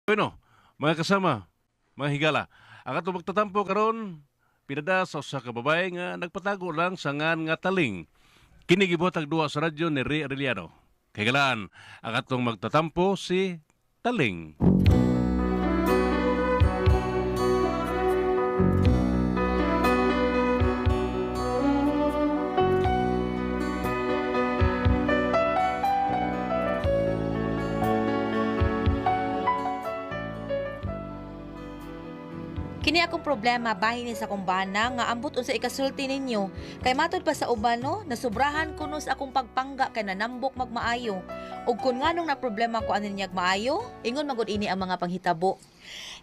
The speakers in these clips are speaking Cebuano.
Bueno, mga kasama, mga higala, ang atong magtatampo karon pinada sa usa ka babae nga nagpatago lang sa ngan nga Taling. Kini gibuhatag duwa sa radyo ni Ray Arellano. Kay galaan, ang atong magtatampo si Taling. Kini akong problema bahin ni sa akong bana nga ambot unsa ikasulti ninyo. Kay matud pa sa uban no, nasubrahan ko no sa akong pagpangga kay nanambok magmaayo. Ug kun nganong na problema ko ani niya maayo, ingon magud ini ang mga panghitabo.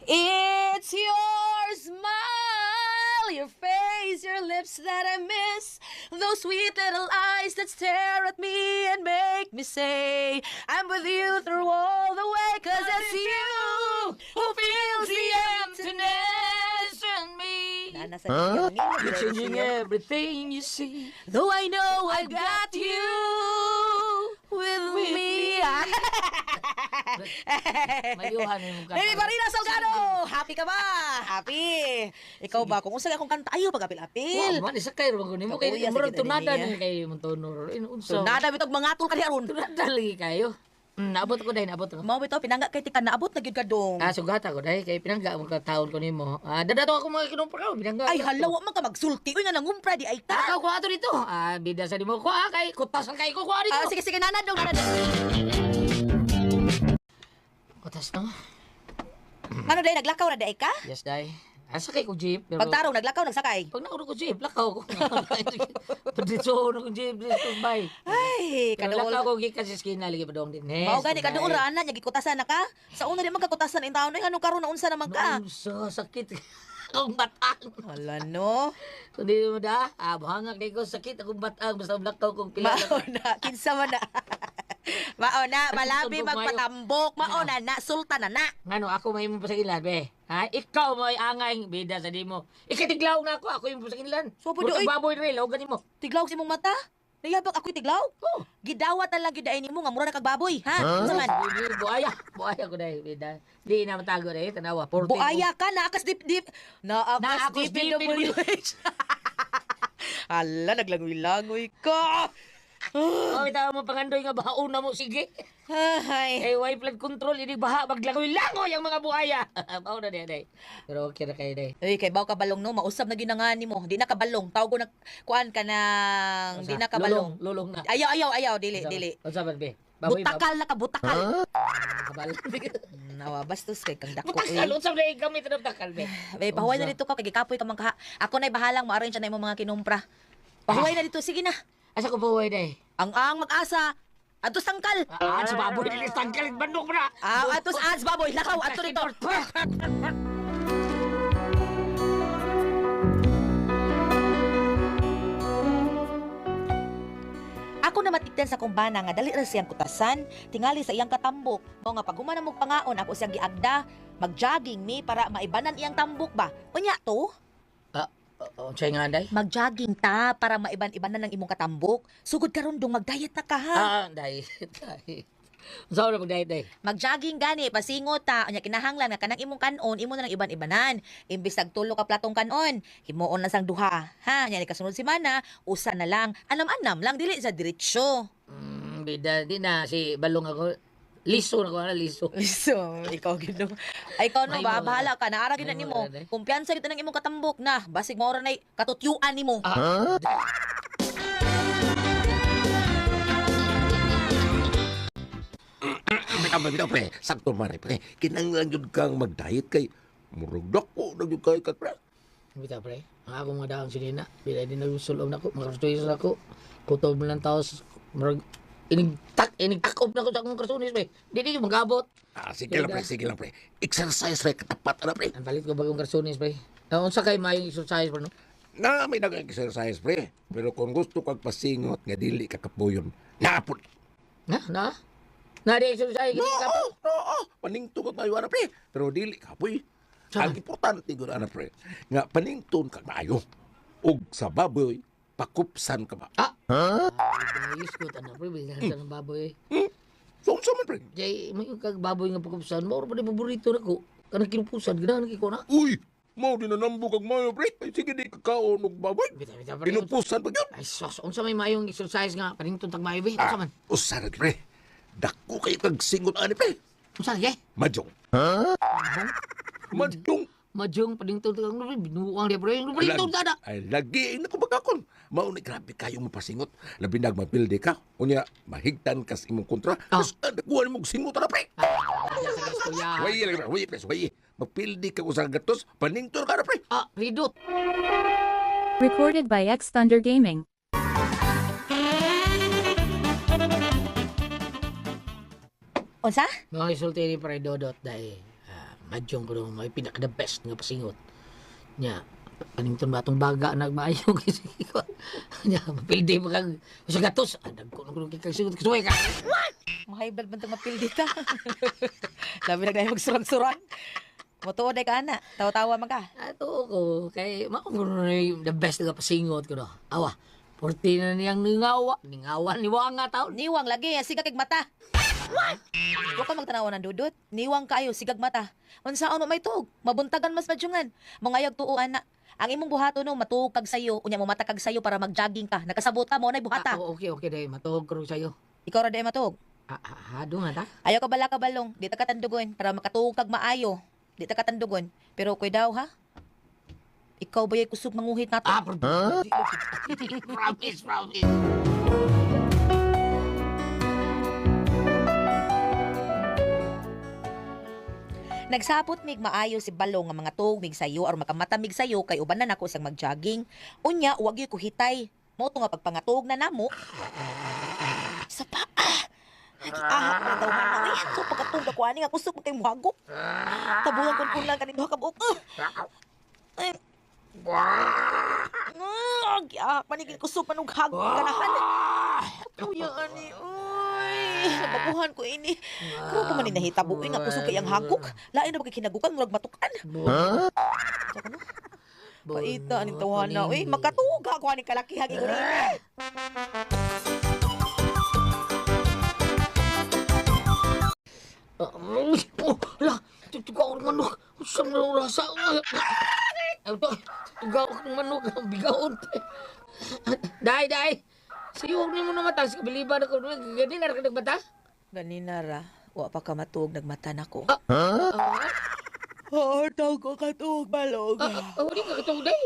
It's your smile, your face, your lips that I miss, those sweet little eyes that stare at me and make me say, I'm with you through all the way, 'cause it's you who feels the emptiness in me. Nana sa huh? You're changing everything you see. Though I know I've got you with me. Mayuhan mo kanta. Baby Marina Salgado! Happy ka ba? Happy! Ikaw ba? Kung unsa akong kanta, ayaw pag-apil-apil. Wa man isa kay ro nimo kay Kabuya sa murag kita tunada niya. ni kay Montonor. Unsa? Tunada bitog mangatol ka di aron. Tunada lagi kayo. Naabot ko dahil, naabot ko. Mao bitaw pinangga kay tika naabot na gyud ka dong. Ah, sugata ko dahil kay pinangga mo ka taon ko nimo. Ah, dadato ako mga kinumpra ko, pinangga. Ay hala wa man ka magsulti. Uy nga nangumpra di ay ka. Takaw ko ato dito. Ah, bida sa nimo ko ah, kay kutasan kay ko ko dito. Ah, sige sige nana dong nana dong. Kutas no. Ano day naglakaw ra day ka? Yes, dai. Asa kay ko jeep pero Pagtarong naglakaw nagsakay. Pag nauro ko jeep, lakaw ko. Perdito na ko jeep, dito bay. Ay, Pero kaduol. lakaw ko gikan sa eskina lagi pa dong din. Mao gani kaduol ra ana nya gikutasan na ka. Sa una di man kakutasan in taon ay anong karon na unsa naman ka? Sa sakit akong batang. Hala no. Kung di mo da, ah, buhangak kay ko sakit akong batang basta lakaw kong pila. Mao na, kinsa man na. Mao na, malabi Tumbok maayo. magpatambok. Mao na na, sultan na na. Ngano ako may imong pasakilan be. Ha? Ikaw mo ay angay bida sa dimo. Ikatiglaw na ako, ako imong pasakilan. So, pwede, Murag oy. baboy rin, law gani mo. Tiglaw sa imong mata. Nayabak ako'y tiglaw. Oh. Gidawat na lang gyud ay nimo nga mura na kag baboy, ha? Unsa man? Di, buaya, buaya ko dahil bida. Di na matago dahil tanawa. 14 Buaya ka naakas dip dip naakas Naakas DPWH. Hala, naglangoy-langoy ka. Oh, itaw mo pangandoy nga bahaon na mo sige. Ay. Eh, way flood control ini baha maglangoy-langoy ang mga buaya. Mao na di day. Pero okay na kayo day. Uy, kay baw ka balong no, mausab na gyud na nga nimo. Di na kabalong. Tawag ko na kuan ka nang di na kabalong. Lulong, lulong na. Ayaw, ayaw, ayaw, dili, dili. Unsa man be? Baboy, Butakal na ka, butakal. Kabal. Nawa, bastos kay kang dako. Butakal Uy. unsa man gamit na butakal be? Bay, pahuway na dito ka kay gikapoy ka man kaha. Ako na'y bahalang ma-arrange na imong mga kinumpra. Pahuway na dito, sige na. Asa ko pahuway day? Ang mag-asa. Ato sangkal. Ah, sa baboy dili tangkal bandok na. Ah, ato sa ads baboy, lakaw ato dito. Ako na matikdan sa kumbana nga dali ra siyang kutasan, tingali sa iyang katambok. Mao nga pag human na mong pangaon ako siyang giagda, magjogging mi para maibanan iyang tambok ba. Unya to, Ah, unsay nga day? magjogging ta para maiban-ibanan ang imong katambok. Sugod karon dong magdiet na ka ha. Ah, day. Day. Unsa na pag-diet day? Magjogging gani, pasingot ta, unya kinahanglan nga kanang imong kanon, imo na lang iban-ibanan. Imbis nag tulo ka platong kanon, himuon na sang duha. Ha, nya ni kasunod semana, usa na lang. Anam-anam lang dili sa diretsyo. Bida di na si balong ako. Liso na ko ana liso. So, ikaw gid no. Ay ikaw no Ay, ba mo. bahala ka naara gid na Ay, nimo. mo, eh. Kumpiyansa gid na ng imong katambok na basig mo ra nay katutyuan nimo. Ah. Bitaw, bitaw, pre. Sakto man, pre. Kinanglan yun kang mag-diet kay murag dako na yun kay ka, pre. Bitaw pre. Ang ako mga daang sinina, bila din nagsulom na ko, makartuis na ko. Kutob lang taos murag inig tak inig takob na ko sa akong kartunis pre. Di di magabot. Ah, sige lang, pre. Sige lang, pre. Exercise, pre. Katapat na, pre. Ang palit ko bagong kartunis pre. Ah, unsa kay maayong exercise pre no? Na, may nag-exercise, pre. Pero kung gusto kang pasingot nga dili ka kapuyon, napot. Na na. Na di exercise No, kini ka. oo, paningtong kag maayo, ana, pre. Pero dili kapoy. Saan? Ang importante gud ana, pre, nga panington kag maayo. Ug sa baboy, pakupsan ka ba? Ah. Ayos ko tanan pre, bilang sa ng baboy. So, unsa man, pre? pre? Jay, may kag baboy nga pagkupusan, mao ra pa di paborito nako. Kanang kinupusan, ganahan kay ko na. Uy, mao din nanambog ang mayo, pre. Ay, sige, di kakaon og baboy. Bitaw, bitaw, pre. Pinupusan pa yun. Ay, sus, unsa may maayong exercise nga panington tag maayo be? Unsa man? Usa ra, pre. Dako kayo kag singot ani, pre. Unsa lagi? Majong. Majong. Majong panington tag ano, binuang di pre. Panington ta na. Ay, lagi na ko bagakon. Mao ni grabe kayo mo pasingot. Labi nag mapildi ka. Unya, mahigtan kas imong kontra. Ah. Tapos, dakuha nimo og singot na, pre. Sa istorya. Way, lagi, pre. Way, pre. Way. Mapildi ka usa ka gatos, panington ka na, pre. Ah, ridot. Recorded by X Thunder Gaming. Unsa? Mga isulti ni pre Dodot dahil ah, majong ko may pinaka the best nga pasingot. Nya, panington ba atong baga nagmaayo kasi ko. Nya, mapildi pa kag usa gatos. Ah, dagko na kuno kay kag singot kasuway ka. Mahay blood man tong mapildi ta. Labi na dahil magsurang-surang. Motuod ay ka ana. Tawa-tawa man ka. Ato ko kay mao kuno ni the best nga pasingot ko no. Awa, porti na niyang ningawa, ningawa ni wanga taon. Niwang lagi, sigag kag mata. What? Wa ka magtanaw ng dudot. Niwang kayo, sigag mata. Unsaon mo may tuog? Mabuntagan mas madyungan. Mangayag tuo ana. Ang imong buhato no, matuog kag sayo, unya mo mata kag sayo para mag-jogging ka. Nakasabot ka mo nay buhata. Ah, oh, okay, okay dahil matuog ko sayo. Ikaw ra di matuog. Ah, ah, hado nga ta. Ayaw ka bala kabalong, di ta katandugon para makatuog kag maayo. Di ta katandugon. Pero koy daw ha. Ikaw ba kusog manguhit nato? Ah, huh? Promise, promise. Nagsapot mig maayo si Balong nga mga tuog mig sayo or makamata mig sayo kay uban na nako sang magjogging. Unya wag gyud ko hitay. Mo to nga pagpangatog na namo. Sa paa. Nagiahak na daw man na. Uy, so pagkatug ako ani nga kusog man kay muhagok. Tabuyan kun kun lang kaning duha ka buok. Ah. Ay. Ah, giahak man ni kusog man og hagok ganahan. Kuya ani, uy, nababuhan ko ini. Karon pa man ni nahitabo uy nga kusog kay ang hagok. Lain na ba kay kinagukan murag matukan. Huh? Tsaka no? Paita aning tawhana uy, makatuga ko aning kalakihag ingon ini. Oh, lah, tugaw ng manok. Usang na rasa. Tugaw ng manok, ang bigaon. Dai, dai. Siyo ni mo na mata sa kabiliban ako. Gani na ra ka nagbata? Ganina ra, wa pa ka matuog nagmata nako. Ah, Hortaw ko katuog balog. ah, ah, wala ka katong day.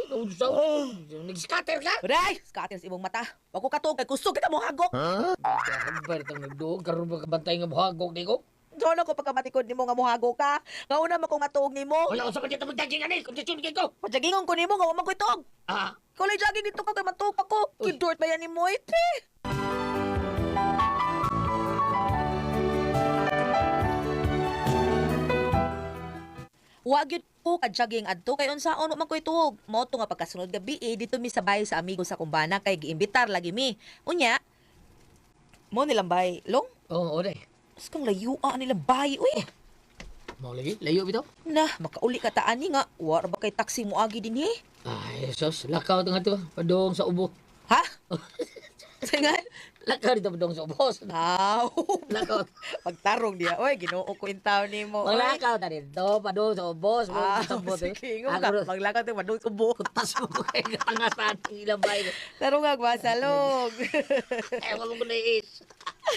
Nag-scatter ka? Aray, scatter sa imong mata. Wa ko katuog kay kusog kita mo hagok. Kabar itong nagduog. Karoon ba kabantay nga buhagok di ko? Doon ako pagkamatikod nimo nga mohago ka. Nga una man ko matuog nimo. Wala ko sa kanya tamang ani. Kondisyon kay ko. Pajagingon ko nimo nga wa man ko ituog. Ah, Ikaw lang jogging dito ka kay matuog ako. Uy. Kidort ba yan ni mo ite? Wa gyud ko ka-jogging adto kay unsaon man ko ituog. Mao to nga pagkasunod gabi eh, dito mi sabay sa amigo sa kumbana kay giimbitar lagi mi. Unya, mo nilang bay long. oo, oh, day. Mas kang layua nilang bay uy. Mau lagi, layo bitaw. Na, makauli ka ta ani nga. Wa ra ba kay taxi mo agi dinhi? Ay, sus, lakaw to nga to. Padong sa ubo. Ha? Singan? Lakaw dito padong sa ubo. Aw. Lakaw. Pagtarong diya. Oy, Ginoo ko in taon nimo. Oy. Maglakaw ta dito, padong sa ubo. Ah, Sa ubo. sige, ingong ka. Maglakaw tayo madung sa ubo. Kutas mo ko kay katangasan ang ilabay. Tarong nga, gwasalog. Ay, wala mo nais.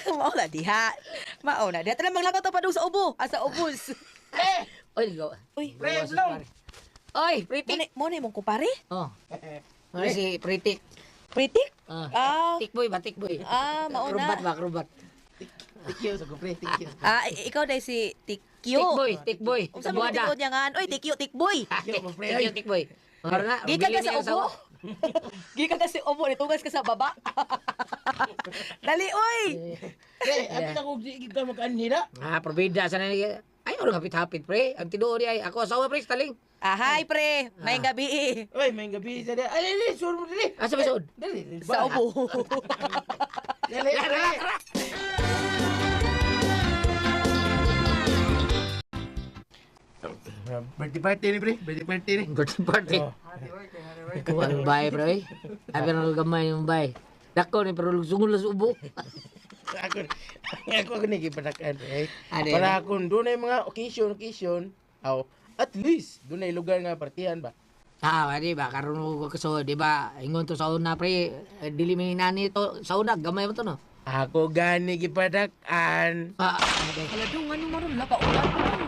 Mao na diha. Mao na diha. Tara maglakaw ta padung sa ubo. Ah, sa ubos. Oy, go. Uy, Pre, Oy, Pritik. mo na imong kumpare? Oh. Ano si Pritik? Pritik? Ah. Ah, Tikboy ba, tikboy? ah, mao Krubat na. ba, krubat? Thank you, sa pre, thank you. Ah, ikaw dai si Tikyo. Tikboy, tikboy. Unsa man tikod niya nga? Oy, Tikyo, Tikboy. Tikyo, tikboy. Mara na, Gikan ka bili sa niya ubo. Gikan ka sa ubo, nitugas ka sa baba. Dali, oy. Pre, abi na kung di ka mag-anhira. Ah, probida sa na. Ay, orang hapit-hapit, pre. Ang tinuod ay ako asawa, pre, taling. Ah, hi, pre. May gabi eh. Oy, may gabi sa dali. Ay, dali, sur mo dali. Asa ba suod? Dali, dali. Sa ubo. Dali, dali. Birthday party ni pre, birthday party ni. Birthday party. Kuha ang bahay, pre. Abi na gamay yung bahay. Dako ni pero sungol sa ubo. Ako ako ako ni gipanakan eh. Ano Para yun? kung doon ay mga occasion, occasion, aw, at least doon ay lugar nga partihan ba. Ah, di ba karon mo kaso, di ba? Ingon to sa una pre, eh, dili may nani to sa una gamay mo to no. Ako gani gipanakan. Ah, okay. Hala dong, ano maron la kaulan maron.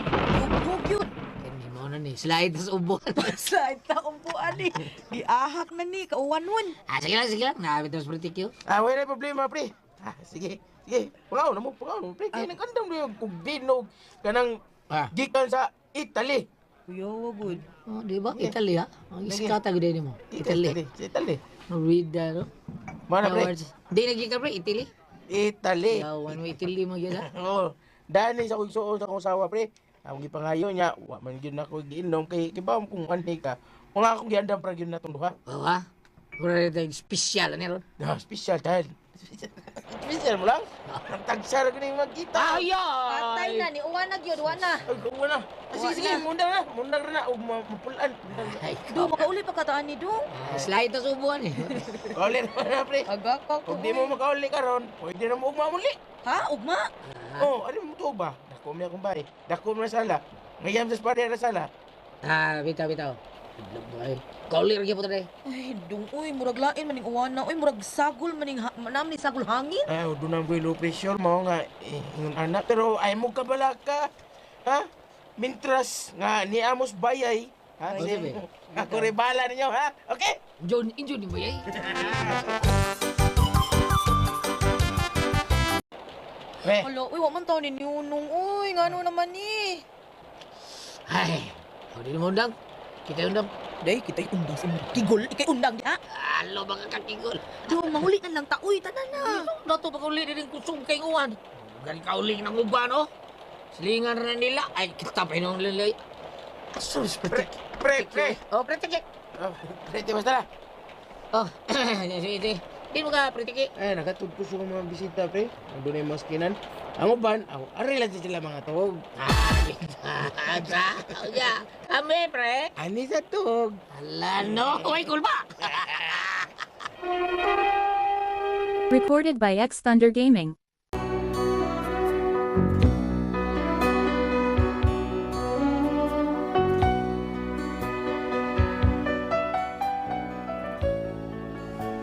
Hug yun. Kani mo na ni slide sa ubo. Slide ta umpuan ni. Giahak na ni kauwanon. Ah, sige lang, sige lang. Naabit sa pretty Ah, wala problema pre. Ah, sige. Sige, pangaw na mo, pangaw na mo pre. Kay nagandam na yung kung binog kanang gikan sa Italy. Kuya, good. Oh, di ba? Italy ha? Ang iskata gud ni mo. Italy. Sa Italy. Read that, no? Mana pre? Words. Di nagi ka pre, Italy. Italy. Yawan mo Italy mo gyud ha. Oo. Dani sa kong suon sa akong asawa pre. Akong gipangayo niya, wa man gyud nako giinom kay kibaw kung anhi ka. Kung akong giandam pra gyud natong duha. Oo ha. Mura na special ani ron. Ah, special dahil. Special mo lang. Ang tagsa ra gyud magkita. Ay! Patay na ni uwan na gyud, wa na. Ay, kung wala. Ah, sige, sige, mundang na. Mundang na. O, mapulaan. Mundang na. Ay, Do makauli pa kataan ni dong. Slide sa ubuan eh. Kauli na na, pre. Aga ka ko. Kung di mo makauli karon, pwede na mo ugma muli. Ha, ugma? Oh, ano mo to ba? Dako mo akong bay. Dako mo na sala. Ngayam sa spare na sala. Ah, bitaw, bitaw. Idlog mo ay. Kauli ra gyud po tayo. Ay, dong uy, murag lain maning uwan na. Uy, murag sagol maning nam ni sagol hangin. Ay, doon ang low pressure mo nga eh, ingon anak pero ay mo kabalaka. Ha? Mintras nga ni Amos Bayay. Ha? Ay, Sige. sige. Ako rebala ninyo ha. Okay? John, injo ni mo yay. Pre, Hala, uy, wa man taon ni Nunong. Uy, ngano naman ni? Ay, ako di mo undang. Kita undang. Day, kita'y undang sa imong tigol. Ikay undang diha. Alo baka kakigol. Dong, manguli na lang ta. Uy, tanan na. Dato pa kauli din kusog kay uwan. Gani kauli ng uban oh. Silingan na nila. Ay, kita pa inong lilay. Sus, pre, pre, pre. Oh, pretike. Oh, pre, di basta na. Oh, sige, sige. Di mo ka, pretike. Ay, nakatugpo sa mga bisita, pre. Ang doon ay mga skinan. Ang uban, ako, ari lang sila mga tog. Ah, ya. Kami, pre. Ani sa tog. Ala, no. Uy, kulba. Recorded by X Thunder Gaming.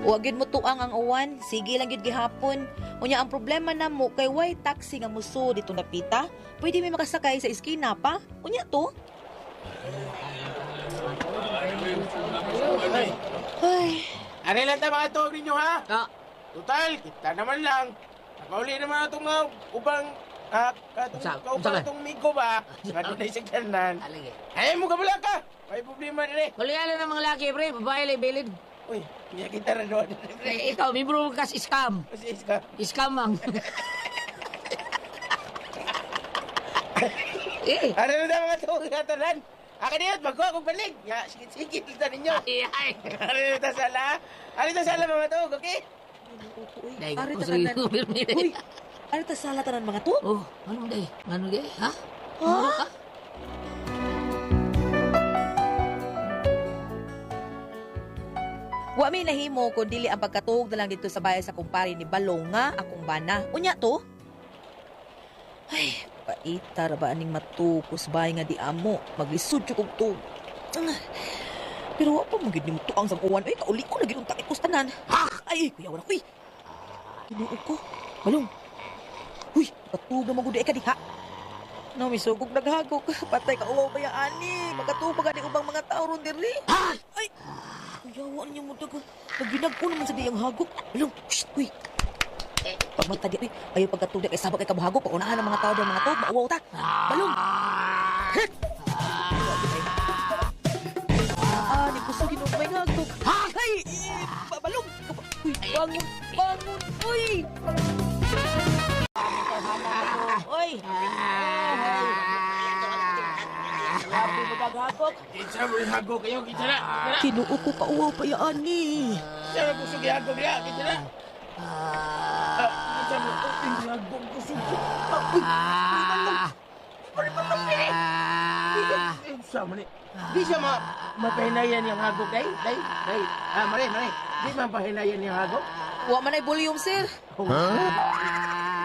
Wa gyud mo tuang ang uwan, sige lang gyud gihapon. Unya ang problema namo kay way taxi nga muso dito napita. Pwede may makasakay sa eskina pa. Unya to. Ay, Ari lang ta mga tog ninyo, ha? Ah, Total, kita naman lang. Nakauli naman itong ubang katong Unsa- unsa kaubang man? itong migo ba? Nga doon ay sigdanan. alagi. Ay mo kabala ka! May problema dire. Kuliala ng mga laki, pre. Babae lang, bilid. Uy, niya kita ra doon. Pre, ikaw, may bro ka sa scam. Kasi iska. Scam ang. Eh. Ari lang ta mga tog nga tanan. Akin yun, bago akong balik. Nga, sige-sige ta ninyo. Ay, ay. Ari lang ta sala. Ari ta sala mga tog, okay? uy, Dahil ari ko ta sa tanan. Uy, ari ta sala tanan mga to. Oh, ano day? Ano day? Ha? Ha? Ano ka? Wa mi nahimo kun dili ang pagkatuog na lang dito sa bahay sa kumpare ni Balong nga akong bana. Unya to. Ay, paita ra ba aning matukos bay nga di amo. Maglisod jud kog tug. Ah, pero wa pa man gid nimo tuang sa uwan. Ay, kauli ko lagi unta ikos tanan. Ay, kuya wala uy. Ginoo ko. Balong. Uy, katug na magud ka diha. No, misugog naghagok. Patay ka uwaw ba ani? Makatubag ani ubang mga tao ron diri. Ay, kuyawa niyo mo daga. Naginag ko naman sa diyang hagok. Balong, shh, uy. Pagmata di, uy. Ayaw pagkatugda kay sabak kay kabuhagok. Paunahan ang mga tao ng mga tao. Mauwaw ta. Balong. Ah, ni kusog ginugmay nga hagok. Ay, balong. Uy, bangon, bangon. Uy. Uy. Grabe mo daghagok. Kinsa mo yung hago kayo, kinsa na. Kinuo ko kauwaw pa yaan ni. Kinsa mo kusog yung hago niya, kinsa na. Kinsa mo yung hago kusog. Uy, Kinsa mo ni. Di siya mapahinayan yung hagok, day, day, day. Ah, mare, mare. Di mapahinayan yung hagok. Wa man ay volume, sir. Huh?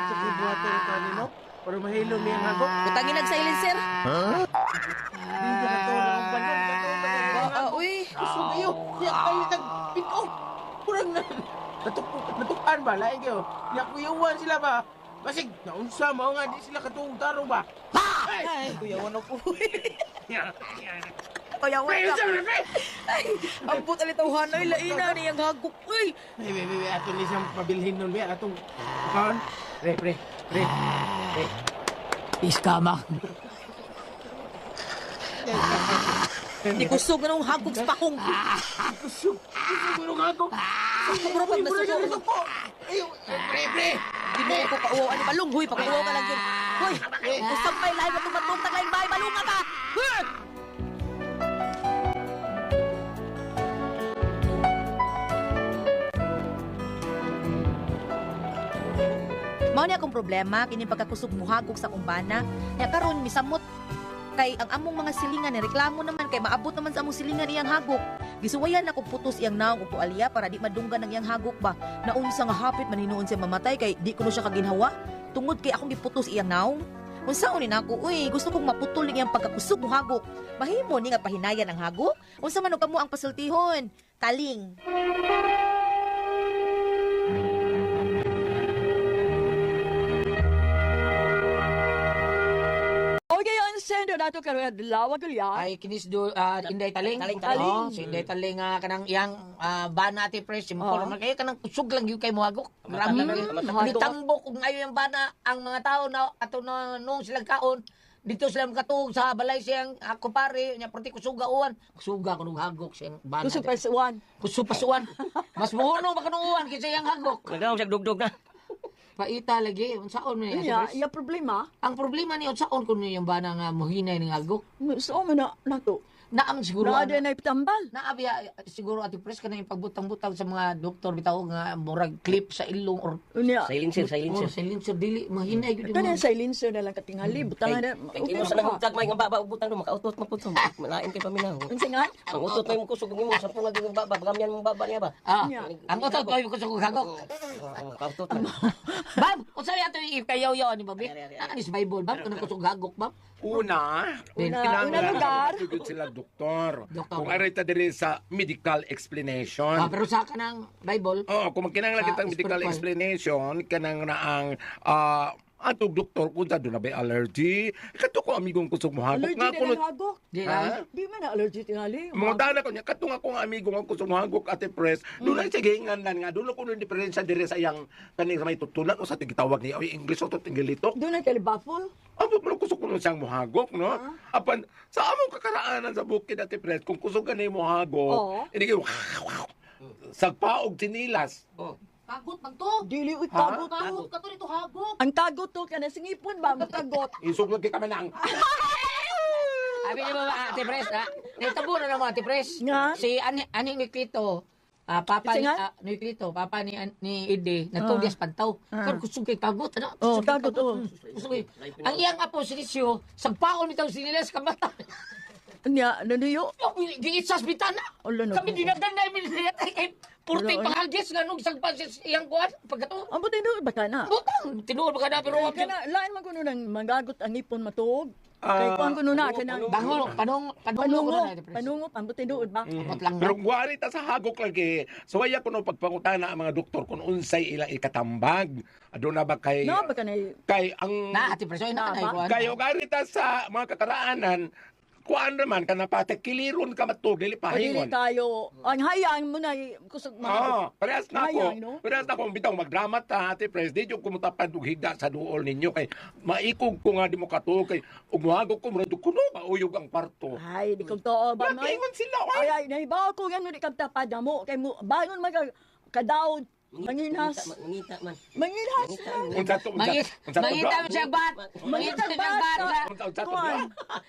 Sa kibuhaton ka nino? Para mahilo mi ang hagok. Butangin nag silencer. Hindi ka to lang balon ka to. Ah, uy. Kusog kayo. Niya kayo tag pito. Kurang na. Natukan ba lain kayo? Niya kuyawan sila ba? Basig naunsa mao nga di sila katuog tarong ba? Ay, kuyawan ako. Kuyawan ka. Ay, ambot alitaw ay laina niyang hagok. Uy. Ay, be, be, be, ato ni siyang pabilhin nun, be, atong kaon. Pre, pre, pre, pre. Iskama. Di kusog na nung hagok sa pakong. Kusog, kusog, kusog, hagok. Mura pag nasuko. Ay, pre, pre. Ginoo ko kauwaw ani balong huy pakauwaw ka lang yun. Hoy, usampay lahi matong taglain bay balunga ka. Huh! Mao ni akong problema kini pagkakusog muhagok sa kumbana. Nya karon misamot kay ang among mga silingan ni reklamo naman kay maabot naman sa among silingan iyang hagok. Gisuwayan ako putos iyang naong ug tualya para di madunggan ang iyang hagok ba. Naunsa nga hapit man hinuon siya mamatay kay di kuno siya kaginhawa tungod kay akong giputos iyang naong. Unsaon ni nako, uy, gusto kong maputol ning iyang pagkakusog mo hagok. Mahimo ni nga pahinayan ang hagok. Unsa man og kamo ang pasultihon? Taling. Okay, ang sender nato karon adlaw gulya. Ay kinis do Inday Taling. Taling, taling. Oh, si Inday Taling kanang iyang bana ati pre simple Oo. man kayo kanang kusog lang gyud kay mohagok. Marami hagok. Nitambok og ayo yung bana ang mga tao na ato na nung silang kaon dito sila makatuog sa balay siyang ako pare nya perti kusuga uwan kusuga kuno hagok siyang bana. Kusog pa uwan. Kusog pasuan. Mas muhuno ba kuno uwan kaysa iyang hagok. Nagaw siya dugdug na. Paita lagi unsaon man ni Unya, Ate Pres? iya problema. Ang problema ni unsaon kuno yung bana nga muhinay ning hagok. So man na nato. Naam siguro. Naa ana. na ipitambal. Naabiya siguro Ate Pres kana yung pagbutang-butang sa mga doktor bitaw nga murag clip sa ilong or Unya. Silencer, silencer. or silencer dili mahinay gyud Kana yung mga- silencer na lang katingali butangan na. Kay imo sa nagugtag may nga baba ubutang do makautot man pud to. Malain kay paminaw. Unsa nga? Ang utot may mo kusog nimo sa pungag yung baba, bagamyan mong baba niya ba. Ah, Unya. ang utot ko yung kusog hagok. Makautot man. Bam, unsa ato yung ikayaw-yaw ni babi? Naa ni sa Bible bam kanang kusog hagok bam. Una, Una, una lugar. Sugod sila doktor. Doktor. Kung aray ta diri sa medical explanation. Ah, pero sa kanang Bible, Oo, kung magkinahanglan Sa kitang medical spiritual. explanation, kanang na ang atong doktor kung sa doon na ba allergy. Kato ko amigong kusog mohagok Allergy nga na kuno. ng hagok. di Ha? na. Di man na allergy tingali. Mga tana ko niya, katong akong amigo nga kusog mohagok ate press. Doon na sige hingan nga doon ko nung diferensya diri sa iyang kaning sa may tutulan o sa tigitawag niya oy English o tingilito. Doon na telebaffle. Abo mo kusog kuno siyang mohagok no. Apan sa among kakaraanan sa bukid ate press kung kusog ka ni mohagok, Oo. hindi kayo sagpaog sinilas. Kagot man to. Dili uy tagot. Kagot ka to nito hagok. Ang tagot to kana singipon ba matagot. Isog lagi kami nang. Abi niyo ba Ate Pres, ha? Nitabo na naman Ate Pres. Nga? Si ani ani ni Clito, papa Kasi ni, nga? ni Clito, papa ni ni Ide, nagtudyas pantaw. Karon kusog kay tagot, ano? Oh, Kusog kay tagot, oh. Kusog kay. Ang iyang apo si Licio, sagpaon bitaw sinilas kamata. Unya, nanuyo. Giitsas bitana. Ala, naku. Kami dinadan na minatay kay purting Ala, ay. panghagis nga nung sagpa si iyang kuan pagkato. Ang buti doon baka na. Butang tinuod ba ka na pero wa Kana lain man kuno nang mangagot ang ipon matuog. Kay kuan kuno na kanang Bango, panong panungo panungo, ko na Ate Pres. panungo ang buti doon ba? Abot lang Pero kung wari ta sa hagok lagi, so waya ko no pagpangutana ang mga doktor kung unsay ilang ikatambag. Aduna ba kay Na baka na kay ang Na Ate Pres, oy na Na, na ba? kuan. kayo gari ta sa mga kakaraanan, kuan naman kanapate kiliron ka matug dili Dili pahingon. tayo. Ang hayang mo na kusog Ah, mga. parehas na ako. Hayang, no? Parehas na ako. Bitaw, magdrama ta, ate Pres. Di yung kumutapad og higda sa duol ninyo. Kay maikog ko nga di mo katuog. Kay umuhagok ko, murag kuno, mauyog ang kwarto. Ay, di kong too ba may. Nakaingon sila, oy. Ay, ay, nahibaw ko ganun di kang tapad na mo. Kay mo, bangon maga, kadaod, manginhas. Mangita man. Manginhas. Unsa to, unsa, Mangita, unsa to, mangita mo siya bat. Mangita siya bat. Unsa, unsa to, Kuan.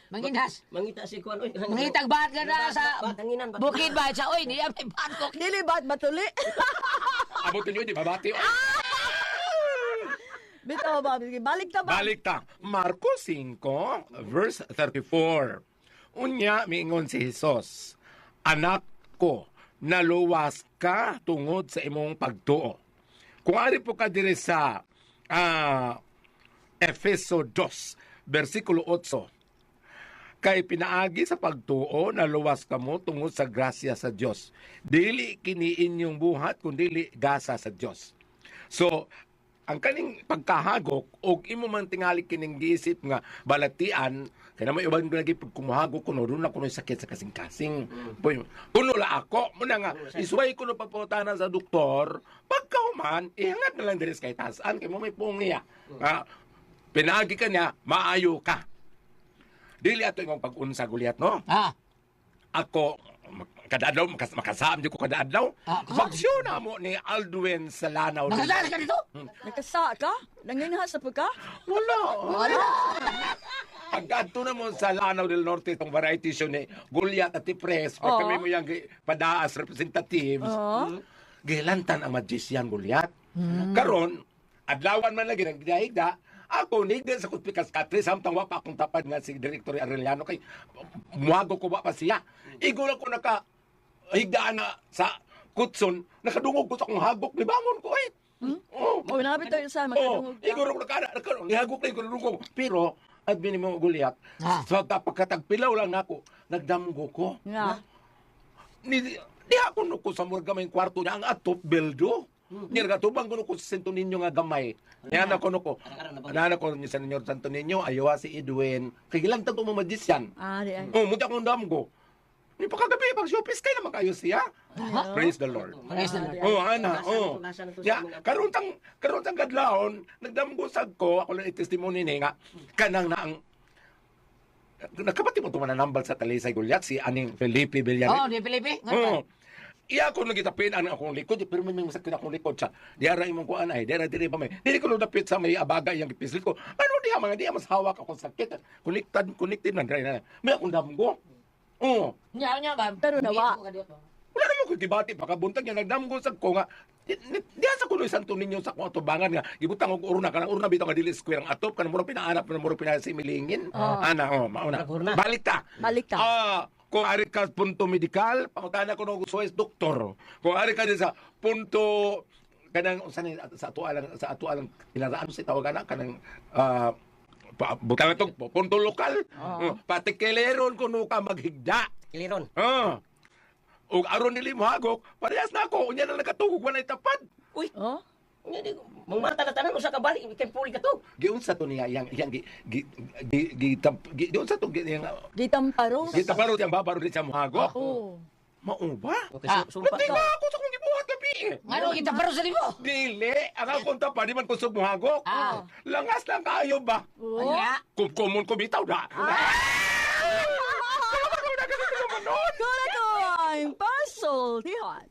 Manginhas. Mangita si kuan oy. Mangita bat ka na sa Bat hanginan bat. bukid ba sa oy niya may bat ko. Dili ba't batuli? Abot ninyo, di ba bati? Bitaw ba? Balik ta ba? Balik ta. Marko 5, verse 34. Unya, miingon si Jesus, Anak ko, naluwas ka tungod sa imong pagtuo. Kung ari po ka diri sa Efeso 2, versikulo 8. Kay pinaagi sa pagtuo naluwas kamo tungod sa grasya sa Dios. Dili kini inyong buhat kundi gasa sa Dios. So, ang kaning pagkahagok og imo man tingali kining giisip nga balatian kay na may uban lagi pag kumuhagok kuno doon na kuno sakit sa kasing-kasing. Puy, kuno la ako muna nga isuway kuno paputanan sa doktor pagkahuman ihangat na lang diri sa kay kay mo may pungiya. Nga pinaagi ka niya maayo ka. Dili ato imong pag-unsa Goliath no. Ako kada adlaw makasaam di ko kada adlaw. Bagsyo na mo ni Aldwin sa Lanao. Nakasaan ka dito? Nakasa ka? Nanginhas na po ka? Wala. Wala. Pagkadto na mo sa Lanao del Norte itong variety show ni Goliath at Tipres, pag kami mo yung padaas representatives, gilantan ang magician Goliath. Karon, adlawan man lagi nagdahigda, ako nigda sa kutpikas katri samtang wa pa akong tapad nga si Director Arellano kay muhago ko wa pa siya. Igol ako naka higdaan na sa kutson, nakadungog ko sa akong hagok, libangon ko eh. Oh. Oh, nabit tayo sa makadungog ka. Igor ko nakana, nihagok na igor ko. Pero admin mo Goliath, sa pagkatagpilaw lang nako, nagdamgo ko. Nga. Ni di ako no ko sa murag gamay kwarto niya ang atop beldo. Niya gatubang kuno ko sa Santo Niño nga gamay. Niya na kuno ko. Nana ko ni sa Senyor Santo Niño ayaw si Edwin. Kay gilang ko mo magician. Ah, di ay. Oh, muta akong damgo. Ni pagkagabi pag showpiece kay naman kayo siya. Praise the Lord. Praise the Lord. Oh, ana, oh. Ya, karon tang kadlawon, nagdamgo sad ko, ako lang i-testimony ni nga kanang na ang nakapati mo tumananambal sa Talisay Goliath si aning Felipe Villarreal. Oh, di Felipe. Oo. Iya ko nagitapin ang akong likod, pero may masakit akong likod sa. Diara imong kuan ay, diara diri pa may. Dili ko dapit sa may abaga iyang gipislit ko. Ano diha mga diha mas hawak akong sakit. Connected, connected man diri na. May akong damgo. Oo. Nya nya ba? Pero nawa. Wala naman ko gibati pakabuntag niya nagdamgo sa ko nga diha sa kuno Santo Niño sa akong atubangan nga gibutang og urna kanang urna bitaw nga dili square ang atop kanang murag pinaanap na murag pinasimilingin. Ana oh mauna. Balik ta. Balik ta. Kung ari ka punto medikal, pangutana ko no gusto is doktor. Kung ari ka din sa punto kanang unsa ni sa ato alang kinaraan sa tawag ana kanang butang itong punto lokal. Patikeleron kuno ka maghigda. Kiliron. Ug aron nili mo hagok, parehas na ako, unya na nakatugog walay tapad. Uy. Oh? Mangmata na tanan usa ka bali kay puli ka to. Giunsa to niya yang yang gi gi gi gi, gi giunsa to gi yang Gitamparo. gitaparo tiyang babaro di siya mohagok. Oh. Mao ba? Okay, sumpa. Natinga ako sa kong gibuhat gabi eh. Ngano kita paro sa limo? Dili, ang akong tapad di man kusog mohagok. Langas lang kaayo ba? Oh. Nya. Kumkumon ko bitaw da. Kulakoy pasultihan.